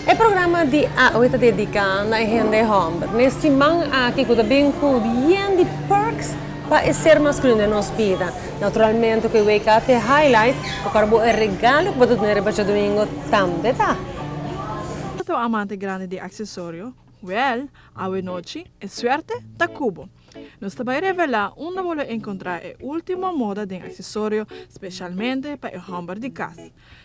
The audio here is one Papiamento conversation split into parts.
E programa di awe ta dedica na e hende homber. Na e siman aki cu ta bin cu yen di perks pa e ser masculino den nos bida. Naturalmente cu e WKT Highlight pa cora bo e regalo cu bo ta duna riba djadomingo tambe ta. Bo ta un amante grandi di accesorio? Wel, awe nochi e suerte ta cu bo. Nos ta bai revelá unda bo lo enkontrá e último moda den aksesorio spesialmente pa e hòmber di kas.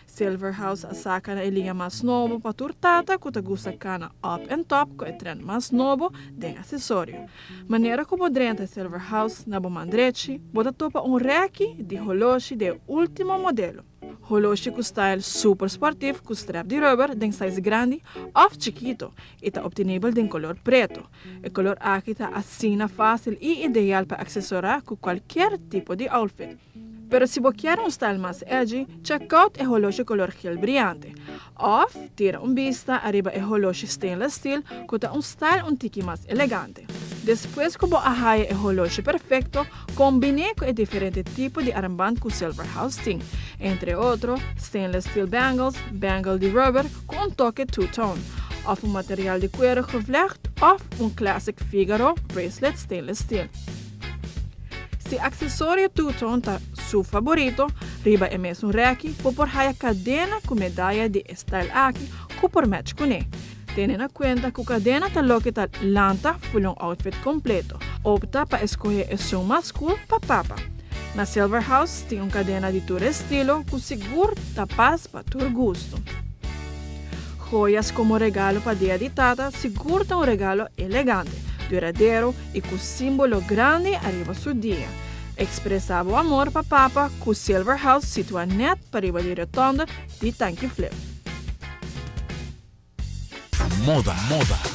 Silver House a saka na e liña mas nobo pa tur tata ku ta gusta kana up and top ku e trend mas nobo den aksesorio. Manera ku bo drenta Silver House na bo man drechi bo ta topa un rèki di holoshi di e último modelo. Holoshi ku style super sportif ku strap di rubber den size grandi of chikito i ta obtenibel den kolor preto. E kolor aki ta asina fásil i ideal pa aksesorá ku kualkier tipo di outfit. Pero si bo kier un style mas edgy, check out e holoshi kolor gel briante. Of tira un bista ariba e holoshi stainless steel ku ta un style un tiki mas elegante. Despues ku bo a haya e holoshi perfekto, kombin'é ku e diferente tipo di armband ku Silver House tin, entre otro stainless steel bangles, bangle di rubber ku un toke two-tone, òf un material di kuero gevlecht òf un classic Figaro bracelet stainless steel. Si aksesorio two-tone ta su faborito, riba e mesun rèki bo por haya kadena ku medaya di e style aki ku por match kuné. Tene na kuenta ku kadena ta loke ta lanta ful un outfit kompleto. Opta pa eskohe esun mas cool pa papa. Na Silver House tin un kadena di tur estilo ku sigur ta pas pa tur gusto. Joyas komo regalo pa Dia di Tata sigur ta un regalo elegante, duradero i ku simbolo grandi ariba su dia. Ekspresá bo amor pa papa ku Silver House situá nèt pariba di rotonde di Tanki Flip. Moda, moda.